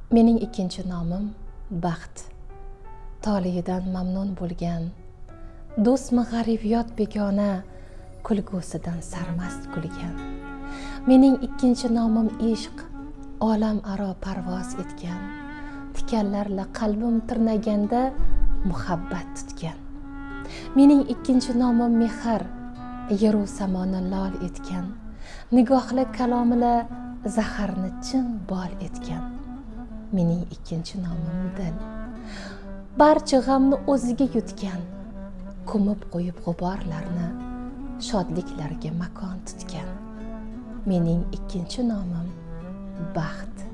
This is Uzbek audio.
Mening ikkinchi nomim baxt. Toleyidan mamnun bo'lgan, do'stmi, g'arib, yot, begona, kulgusidan sarmast kulgan. Mening ikkinchi nomim ishq, olam aro parvoz etgan, tikanlarla qalbim tirnaganda muhabbat tutgan. Mening ikkinchi nomim mehr, yeru samoni lol etgan, nigohli kalomila zaharni chin bol etgan. Mening ikkinchi nomim dil, barcha g'amni o'ziga yutgan, ko'mib qo'yib g'uborlarni, shodliklarga makon tutgan. Mening ikkinchi nomim baxt.